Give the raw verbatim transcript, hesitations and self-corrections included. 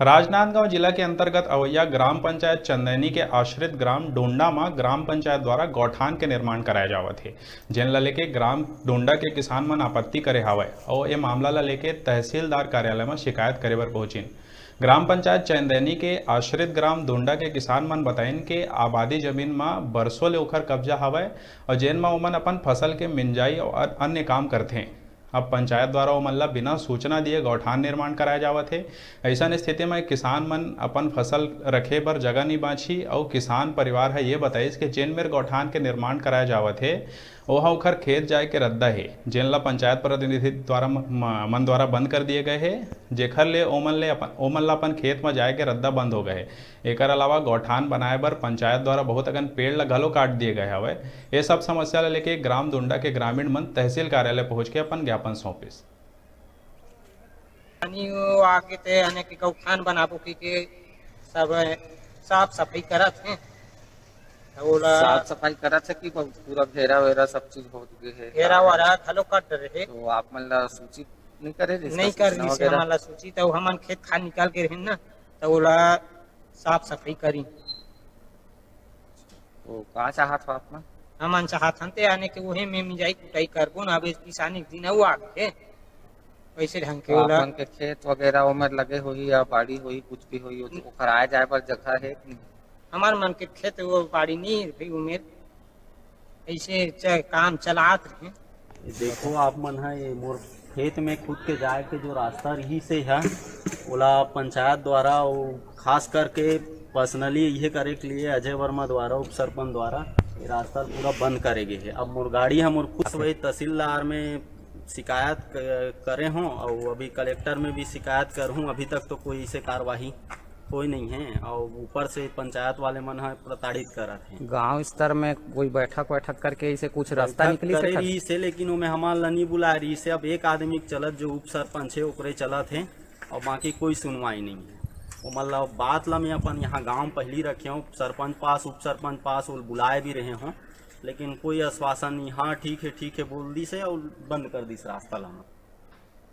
राजनांदगांव जिला के अंतर्गत अवैया ग्राम पंचायत चंदैनी के आश्रित ग्राम डोंडा म ग्राम पंचायत द्वारा गौठान के निर्माण कराए जावत हे, जेन ल लेके ग्राम डोंडा के किसान मन आपत्ति करे हावय अउ ए मामला ल लेके तहसीलदार कार्यालय म शिकायत करे बर पहुंचिन। ग्राम पंचायत चंदैनी के आश्रित ग्राम डोंडा के किसान मन बताइन के आबादी जमीन म बरसों ले ओखर कब्जा हावय अउ जेन म ओमन अपन फसल के मिंजाई अउ अ-, अन्य काम करथें। अब पंचायत द्वारा ओमन ला बिना सूचना दिए गौठान निर्माण कराए जावत हे। अइसन स्थिति म किसान मन अपन फसल रखे बर जगह नइ बांचही अउ किसान परिवार ह ये बताइस कि जेन मेर गौठान के निर्माण कराए जावत हे, ओहा ओखर खेत जाए के रद्दा हे, जेन ला पंचायत प्रतिनिधि द्वारा म-, म-, मन द्वारा बंद कर दिए गए हे, जेखर ले ओमन ले अपन, ओमन ला अपन खेत म जाए के रद्दा बंद हो गए हे। एकर अलावा गौठान बनाए बर पंचायत द्वारा बहुत अकन पेड़ ल घलो काट दिए गए हवय। ये सब समस्या ल लेके ग्राम डोंडा के ग्रामीण मन तहसील कार्यालय पहुंच के अपन ज्ञापन सौंपिस। पानी वो आके ते आने के गौठान बनाबो की के सब साफ सफाई करत हे। ओला साफ सफाई करत हे कि बहुत पूरा घेरा वेरा सब चीज हो गए हे? घेरा वेरा घलो कट रहे। तो आप मन ला सूचित नहीं करे रहिस नहीं का कर सूचना रहिस वगैरह? हमन ला सूचित, अउ हमन खेत खार निकाल के रहेन ना, त ओला साफ सफाई करी। तो का चाहत हो आप मन? हमन चाहत हन ते आने के उहे में मिंजाई कुटाई करबो ना, अब किसानी के दिन अउ आ गए, वैसे ढंग के तो ओला। आपन के खेत वगैरह ओमेर लगे होही या बाड़ी होही, कुछ भी होही, ओ-, ओकर आए जाए बर जगह हे कि नहीं? हमार मन के खेत वो बाड़ी नहीं हे भाई, उमेर ऐसे च-, काम चलात रहे। ये देखो, आप मन ह, ये मोर खेत में खुद के जाए के जो रास्ता रहिस हे, ओला पंचायत द्वारा, वो खास करके पर्सनली ये करे के लिए अजय वर्मा द्वारा, उप सरपंच द्वारा, ये रास्ता पूरा बंद करे गे हे। अब मोर गाड़ी ह मोर खुद वही तहसीलदार में शिकायत क-, करे हों, और अभी कलेक्टर में भी शिकायत कर हूँ, अभी तक तो कोई इसे कार्यवाही कोई नहीं है, और ऊपर से पंचायत वाले मन ह प्रताड़ित करत हैं। गांव स्तर में कोई बैठक वैठक करके इसे कुछ रास्ता बैठक निकली करे सकत? रहिस हे, लेकिन ओमे हमार ला नहीं बुलाए रहिस हे। अब एक आदमी के चलत, जो उप सरपंच है, ओकरे चलत है, और बाकी कोई सुनवाई नहीं है। ओमन ला, बात ला मैं अपन यहाँ गांव पहली रखे हूँ, सरपंच पास, उप सरपंच पास, वो बुलाए भी रहे हों, लेकिन कोई आश्वासन नहीं। हाँ, ठीक है, ठीक है बोल दिस हे और बंद कर दिस रास्ता ला।